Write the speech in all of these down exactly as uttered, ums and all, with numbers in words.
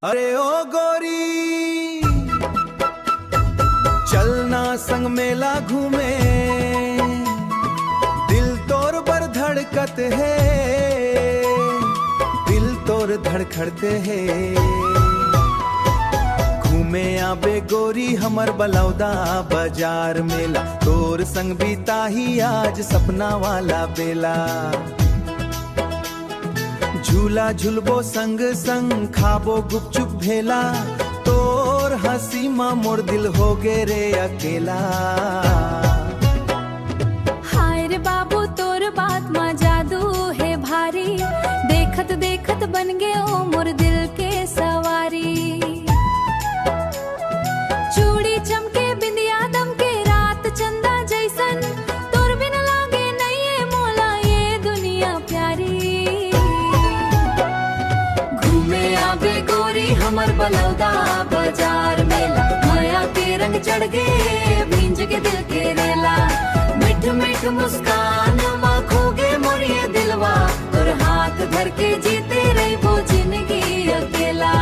अरे ओ गोरी, चलना संग मेला घूमे, दिल तोर बर धड़कत हे, दिल तोर धड़खड़ते हे। घूमे आबे गोरी हमर बलौदा बाजार मेला, तोर संग बिताही आज सपना वाला बेला। झूला झुलबो संग संग खाबो गुपचुप भेला, तोर हंसी मा मोर दिल हो गे रे अकेला। हाय रे बाबू, तोर बात मा जादू हे भारी, देखत देखत बन गे ओ मोर दिल के सवारी। चूड़ी चमके, बिंदिया दमके, रात चंदा जैसन, तोर बिन लागे नइये मोला ये दुनिया प्यारी। घूमे आबे गोरी हमर बलौदा बाजार मेला, मया के रंग चढ़ गे, भींज के दिल के रेला। मिठ मिठ मुस्कान मा खो गे मोर ये दिलवा, तोर हाथ धर के जीते रहिबो जिंदगी अकेला।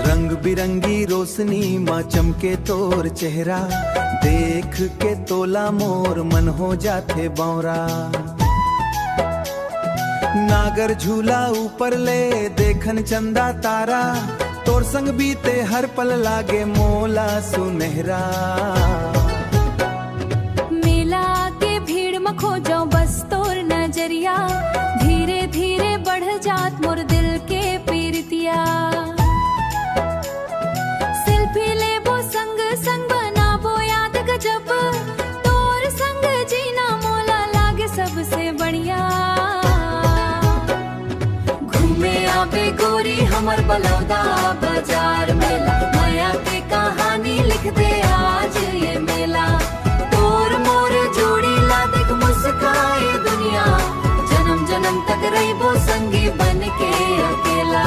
रंग बिरंगी रोशनी मा चमके तोर चेहरा, देख के तोला मोर मन हो जाथे बौरा। नागर झूला ऊपर ले देखन चंदा तारा, तोर संग बीते हर पल लागे मोला सुनहरा। मेला के भीड़ म खोजो बस तोर नजरिया, धीरे धीरे बढ़ जात मोर दिल के पीरतिया। सेल्फी लेबो संग संग बनाबो याद गजब, तोर संग जीना मोला लागे सबसे बढ़िया। घूमे आबे गोरी हमर बलौदा बाजार मेला, मया के कहानी लिख दे आज ये मेला। तोर मोर जोड़ी ला देख मुस्काए दुनिया, जन्म जन्म तक रहिबो संगी बन के अकेला।